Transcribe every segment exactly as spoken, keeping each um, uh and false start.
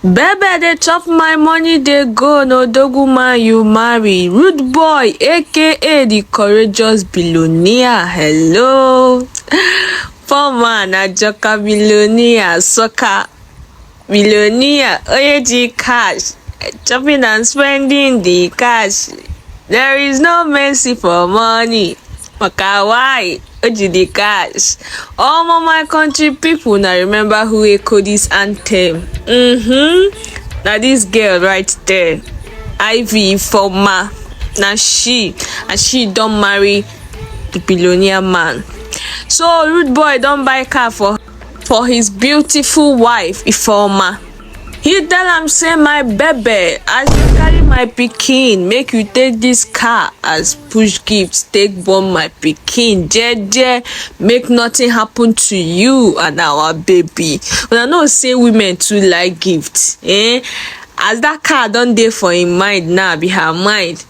Bebe dey chop my money dey go, no dogu man you marry. Rude boy, A K A the courageous billionaire. Hello. Poor man, Ajoka billionaire, soccer billionaire, Oyeji cash, chopping and spending the cash. There is no mercy for money. Makawai, Oji the cash. All my country people now remember who echo this anthem. Mm-hmm. Now this girl right there, Ivy Forma. Now she, and she don't marry the billionaire man. So rude boy don't buy car for for his beautiful wife Ifeoma. He tell am say, "My baby, as you carry my pikin, make you take this car as push gift, take born my pikin jeje, make nothing happen to you and our baby." Una know say women too like gifts, eh? As that car don dey for im mind now, be her mind.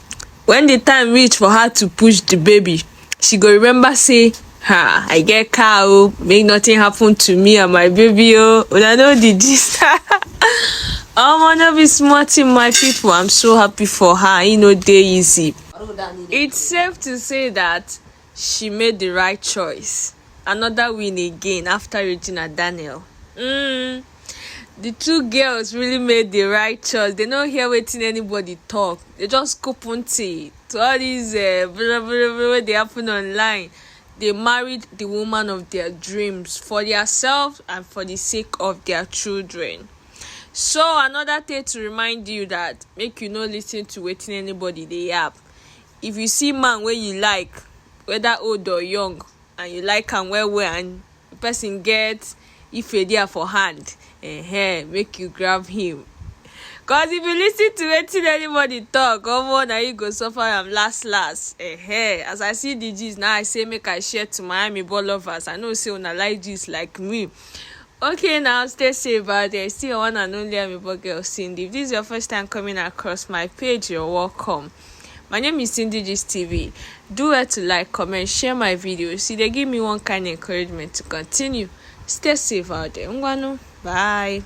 When the time reach for her to push the baby, she go remember say, "Ha, I get car o, make nothing happen to me and my baby o." Una know the gist. Omo, no be small thing, my people. I'm so happy for her. E no dey easy. It's safe to say that she made the right choice. Another win again after Regina Daniel. Mm. The two girls really made the right choice. They no hear wetin anybody talk. They just open tea to all these uh, blah, blah, blah, wey dey happen online. They married the woman of their dreams for their self and for the sake of their children. So another thing to remind you that make you no listen to wetin anybody dey yap. If you see man wey you like, whether old or young, and you like am well well, and the person get ife there for hand, eh, make you grab him. Cause if you listen to wetin anybody talk, omo, na you go suffer am last last. Eh, as I see the gist now, I say make I share to my Mibo lovers. I know say una like gist like me. Okay, now stay safe out there. Still your one and only Mibo girl, Cindy. If this is your first time coming across my page, you're welcome. My name is Cindy Gist T V. Do well to like, comment, share my videos. See, they give me one kind of encouragement to continue. Stay safe out there. Ngwanu, bye.